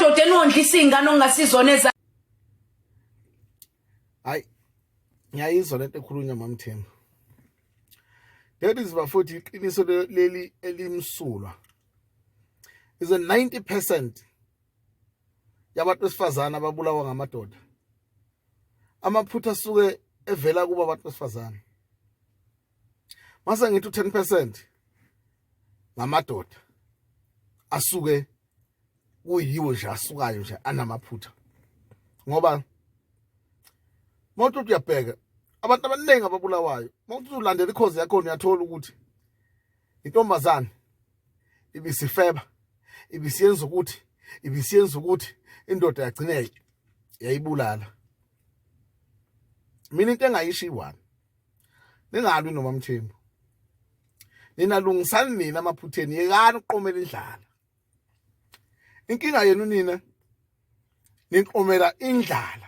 Amadoda eniwondlisa iy'ngane okungasizona eza. Hayi, ngiyayizwa lento ekhulunywa mamthembu. That is bafowethu iqiniso leli elimsulwa. Is a 90% yabantu besifazane ababulawa ngamadoda. Amaphutha asuke evela kuba abantu besifazane. Mase ngithi u10% ngamadoda asuke kuyiwo nje asukayo nje anamaphutha ngoba mawuthi uyabheka abantu abaningi ababulawayo mawuthi ulandela ikhozi yakhona uyathola ukuthi intombazane ibisifeba ibisiyenza ukuthi ibisiyenza ukuthi indoda yagcina yayibulala. Mina into engayisho iyi-one, ningalwi noma Mthembu, nina lungisani nina amaphutheni, yekani ukuqomela indlala. Inkinga yenu nina niqomela indlala,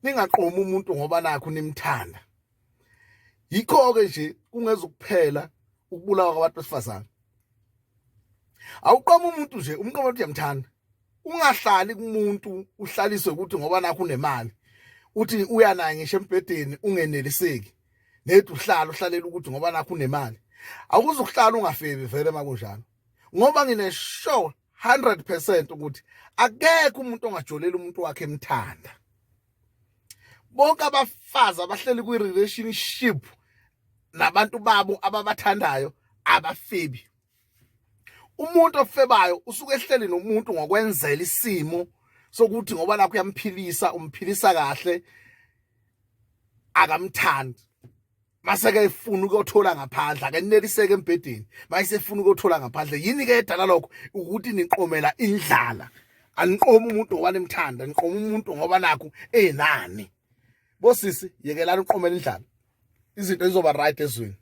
ningaqomi umuntu ngoba nakho nimthanda. Yikho-ke nje kungezukuphela ukubulawa kwabantu besifazane. Awuqoma umuntu nje umqoma ukuthi uyamthanda, ungahlali kumuntu uhlaliswe ukuthi ngoba nakho unemali, uthi uya naye ngisho embhedeni ungeneliseki nedi uhlala uhlalela ukuthi ngoba nakho unemali. Awuzukuhlala ungafebi vele makunjalo, ngoba ngine sure 100% ukuthi akekho umuntu ongajolela umuntu wakhe emthanda. Bonke abafazi abahleli kwi-relationship nabantu babo ababathandayo abafebi. Umuntu ofebayo usuke ehleli nomuntu ngokwenzela isimo sokuthi ngoba nakho uyamphilisa, umphilisa kahle, akamthandi. Mase-ke efuna ukuyothola ngaphandle, akeneliseke embhedeni, mayesefuna ukuyothola ngaphandle. Yini ke edala lokho? Ukuthi niqomela indlala. Aniqomi umuntu ngoba nimthanda, niqoma umuntu ngoba nakho enani. Bosisi, yekelani uqomela indlala, izinto zizoba right ezweni.